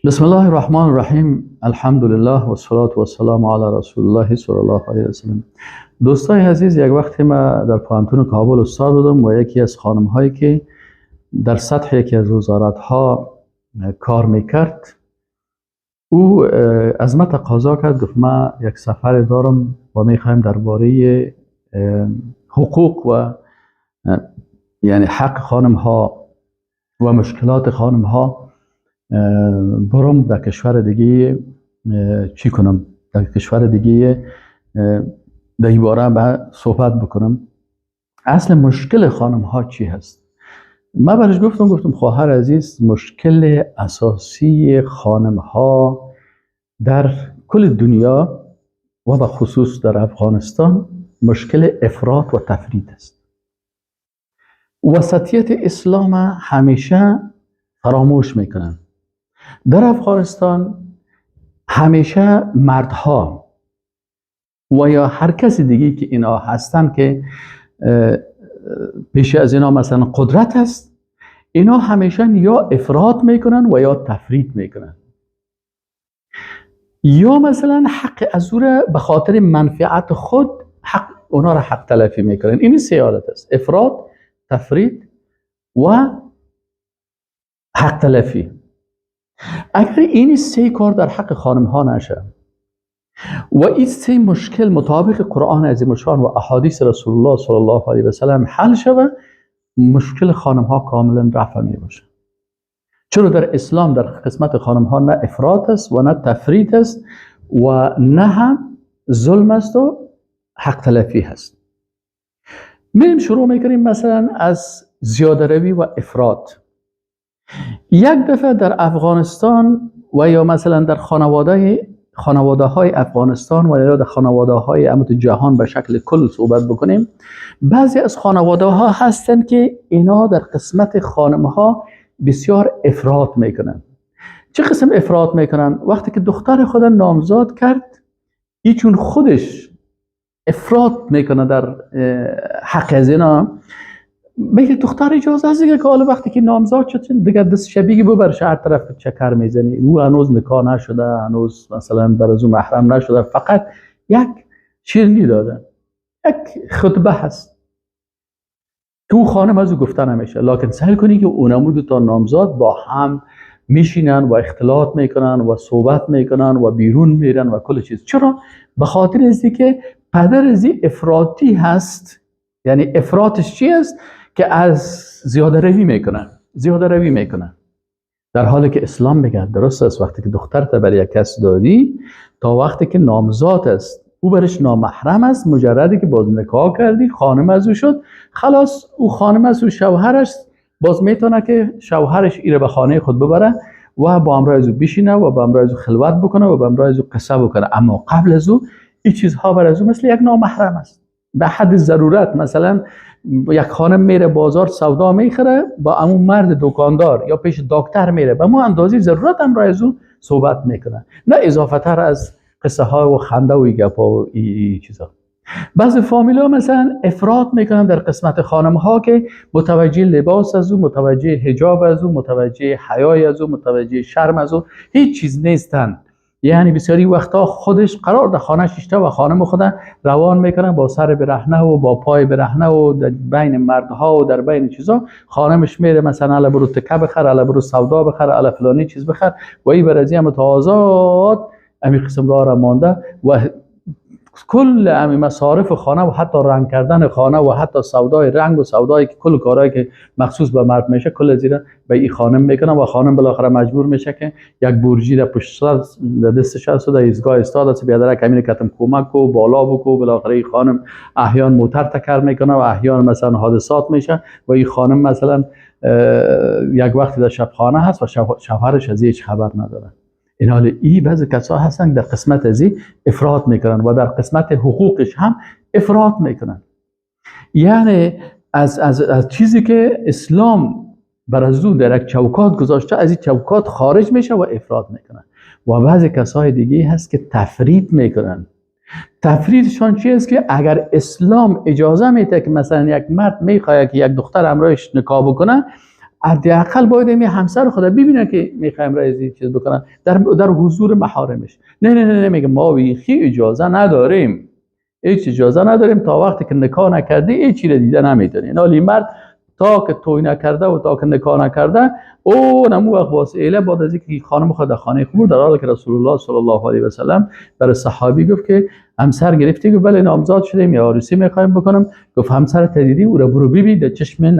بسم الله الرحمن الرحیم. الحمدلله و الصلاة و السلام علی رسول الله صلی الله علیه و سلم. دوستای عزیز، یک وقتی ما در پوهنتون کابل استاد بودم و یکی از خانم هایی که در سطح یکی از وزارت ها کار میکرد، او از ما تقاضا کرد، گفت ما یک سفر دارم و میخوایم درباره حقوق و یعنی حق خانم ها و مشکلات خانم ها برم در کشور دیگه، چی کنم، در کشور دیگه در این باره به صحبت بکنم، اصل مشکل خانم ها چی هست. من برش گفتم خواهر عزیز، مشکل اساسی خانم ها در کل دنیا و به خصوص در افغانستان مشکل افراط و تفرید است. وسطیت اسلام همیشه فراموش میکنن. در افغانستان همیشه مردها و یا هر کسی دیگه که اینا هستن که پیش از اینا مثلا قدرت هست، اینا همیشه یا افراط میکنن و یا تفرید میکنن، یا مثلا حق از او را به خاطر منفعت خود حق اونا را حق تلفی میکنن. این سه حالت است: افراط، تفرید و حق تلفی. اگر این سه کار در حق خانم ها نشه و این سه مشکل مطابق قرآن عظیم الشان و احادیث رسول الله صلی الله علیه و سلم حل شوه، مشکل خانم ها کاملا رفع می باشه. چرا در اسلام در قسمت خانم ها نه افراط است و نه تفرید است و نه هم ظلم است و حق تلفی هست. میریم شروع میکنیم مثلا از زیاده روی و افراط. یک دفعه در افغانستان و یا مثلا در خانواده های افغانستان و یا در خانواده های امت جهان به شکل کل صحبت بکنیم، بعضی از خانواده ها هستند که اینا در قسمت خانم ها بسیار افراط میکنن. چه قسم افراط میکنن؟ وقتی که دختر خود نامزاد کرد، ای چون خودش افراط میکنه در حق از اینا، میگه دختر اجازه هست دیگه که حالا وقتی که نامزاد شد دیگه دست شبیه ببر هر طرف چکر میزنی. او هنوز نکاح نشده، هنوز مثلا بر از او محرم نشده، فقط یک شیرینی داده، یک خطبه هست که او خانم از او گفته نمیشه. لکن سعی کنی که اونمو دو تا نامزاد با هم میشینن و اختلاط میکنن و صحبت میکنن و بیرون میرن و کل چیز. چرا؟ به خاطر از که پدر ازی افراطی هست. یعنی افراطش چی است؟ که از زیاده روی میکنن، زیاده روی میکنن، در حالی که اسلام میگه درست است، وقتی که دخترت برای یک کس دادی، تا وقتی که نامزاد است او برش نامحرم است، مجردی که باز نکاح کردی خانم از او شد، خلاص او خانم از او شوهرش، باز میتونه که شوهرش ایره به خانه خود ببره و با همراه از او بشینه و با همراه از او خلوت بکنه و با همراه از او قصه بکنه. اما قبل از او این چیزها بر از او مثل یک نامحرم است. به حد ضرورت مثلا یک خانم میره بازار سودا میخره، با امون مرد دکاندار یا پیش دکتر میره، به ما اندازه ضرورت هم را از او صحبت میکنه، نه اضافه تر از قصه ها و خنده و گپ و ای چیزا. بعضی فامیل ها مثلا افراط میکنن در قسمت خانم ها که متوجه لباس از او، متوجه حجاب از او، متوجه حیای از او، متوجه شرم از او هیچ چیز نیستند. یعنی بسیاری وقتا خودش قرار در خانه شیشته و خانم خود روان میکنه با سر برهنه و با پای برهنه و در بین مردها و در بین چیزا. خانمش میره مثلا الا برو تکه بخر، الا برو سودا بخر، الا فلانی چیز بخر و این بر از هم آزاد امی قسم راه را مانده و کل امی مصارف خانه و حتی رنگ کردن خانه و حتی سودای رنگ و سودای که کل کارهایی که مخصوص به مرد میشه کل زیرا به این خانم میکنه و خانم بالاخره مجبور میشه که یک برجی در پشت سر در دستش هست و در ایستگاه استاد است، بیادر کمین کتم کمک و بالا بکو. بالاخره این خانم احیان موتر تکر میکنه و احیان مثلا حادثات میشه و این خانم مثلا یک وقتی در شبخانه هست و شوهرش از هیچ خبر نداره. این حال ای بعضی کسا هستن در قسمت ازی افراط میکنن و در قسمت حقوقش هم افراط میکنن. یعنی از چیزی که اسلام بر از او در یک چوکات گذاشته، از این چوکات خارج میشه و افراط میکنن. و بعضی کسای دیگه هست که تفرید میکنن. تفریدشان چی است؟ که اگر اسلام اجازه میده که مثلا یک مرد میخواد که یک دختر همراهش نکاح بکنه، حداقل باید می همسر خدا ببینه که میخوایم رئیس چیز بکنن در حضور محارمش. نه نه نه, نه میگه ما بیخی اجازه نداریم، هیچ اجازه نداریم، تا وقتی که نکاح نکردی هیچ چیز دیده نمیتونی. نالی مرد تا که توی نکرده و تا که نکاح نکرده او نمو وقت واسه ایله بعد از اینکه خانم خود خانه خود، در حالی که رسول الله صلی الله علیه و سلم برای صحابی گفت که همسر گرفتی؟ گفت بله نامزاد شدیم یا عروسی میخوایم بکنم. گفت همسر تدیدی او را برو ببین. در چشم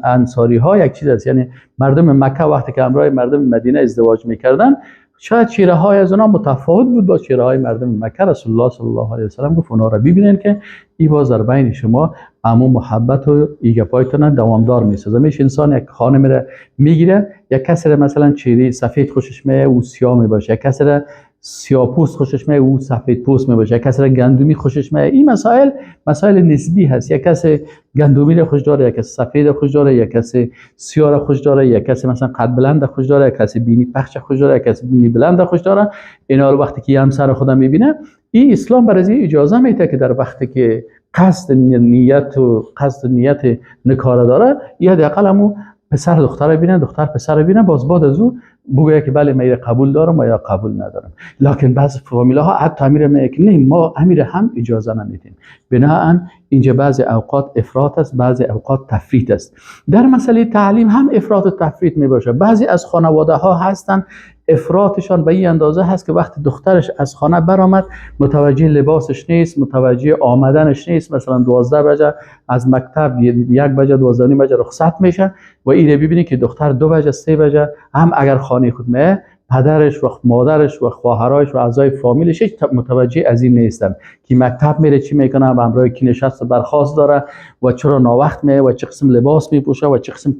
انصاری ها یک چیز است، یعنی مردم مکه وقتی که همراه مردم مدینه ازدواج میکردن شاید چهره های از اونا متفاوت بود با چهره های مردم مکه. رسول الله صلی الله علیه و سلم گفت اونا را ببینن که ای باز در بین شما امو محبت و ایگپایتون دوامدار میسازه. میشه انسان یک خانم را میگیره، یک کسی را مثلا چهره سفید خوشش میاد او سیاه میباشه، یک کسی را سیاه پوست خوشش میاد او سفید پوست میباشه، یک کسی را گندمی خوشش میاد. این مسائل مسائل نسبی هست. یک کسی گندمی را خوش داره، یک کسی سفید خوش داره، یک کسی سیاه را خوش داره، یک کسی مثلا قد بلند خوش داره، یک کسی بینی پخش خوش داره، یک کسی بینی بلند خوش داره. اینا وقتی که همسر خودم میبینه، این اسلام برای اجازه میده که در وقتی که قصد نیت و قصد نیت نکاره داره، یا حداقل همو پسر دختر بینه، دختر پسر بینه، باز بعد از او بگویه که بله من قبول دارم و یا قبول ندارم. لکن بعض فامیل ها حتی امیر میگه که نه ما امیر هم اجازه نمیدیم. بناهن اینجا بعضی اوقات افراط است، بعضی اوقات تفریط است. در مسئله تعلیم هم افراط و تفریط می باشه. بعضی از خانواده ها هستن افراطشان به این اندازه هست که وقتی دخترش از خانه برآمد متوجه لباسش نیست، متوجه آمدنش نیست. مثلا 12 بجه از مکتب، 1 بجه 12 بجه رخصت میشه و اینو ببینی که دختر 2 بجه 3 بجه هم اگر خانه خود میه، پدرش و مادرش و خواهرایش و اعضای فامیلش هیچ متوجه از این نیستن که مکتب میره چی میکنه و همراه کی نشست و برخاست داره و چرا ناوقت میه و چه قسم لباس میپوشه و چه قسم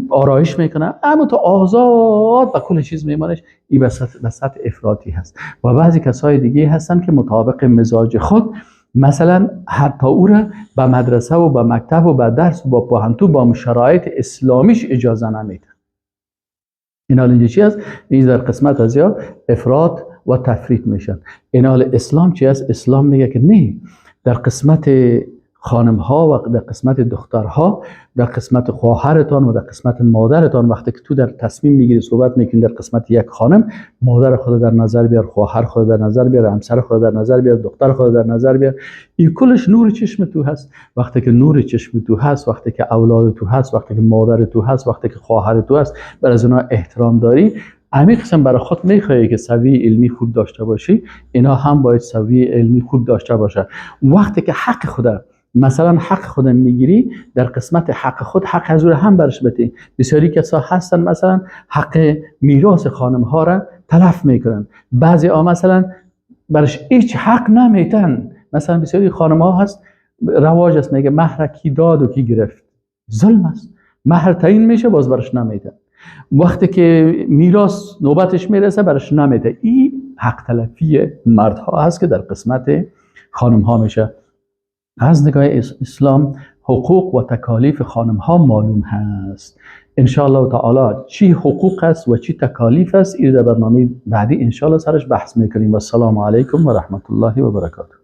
آرایش میکنه. اما تو آزاد و کل چیز میمانش. این به سطح افراطی هست. و بعضی کسای دیگه هستن که مطابق مزاج خود مثلا حتی او را به مدرسه و به مکتب و به درس و با پوهنتون با شرایط اسلامیش اجازه نمیده. این حال اینجا چی است؟ این در قسمت از یا افراط و تفریط میشن. این حال اسلام چی است؟ اسلام میگه که نه، در قسمت خانم ها و در قسمت دخترها، در قسمت خواهرتان و در قسمت مادرتان، وقتی که تو در تصمیم میگیری صحبت میکنی در قسمت یک خانم، مادر خود در نظر بیار، خواهر خود در نظر بیار، همسر خود در نظر بیار، دختر خود در نظر بیار. این کلش نور چشم تو هست. وقتی که نور چشم تو هست، وقتی که اولاد تو هست، وقتی که مادر تو هست، وقتی که خواهر تو هست، بر از اونا احترام داری. همین قسم برای خود میخوایی که سویه علمی خوب داشته باشی، اینا هم باید سویه علمی خوب داشته باشه. وقتی که حق خود مثلا حق خود میگیری، در قسمت حق خود حق از هم برش بتی. بسیاری کسا هستن مثلا حق میراث خانم ها را تلف میکنن. بعضی ها مثلا برش هیچ حق نمیتن. مثلا بسیاری خانم ها هست رواج است میگه مهر کی داد و کی گرفت. ظلم است. مهر تعیین میشه باز برش نمیتن. وقتی که میراث نوبتش میرسه برش نمیده. این حق تلفی مردها هست که در قسمت خانم ها میشه. از نگاه اسلام حقوق و تکالیف خانم ها معلوم هست. ان شاء الله تعالی چی حقوق است و چی تکالیف است این در برنامه بعدی ان شاء الله سرش بحث میکنیم. و السلام علیکم و رحمت الله و برکاته.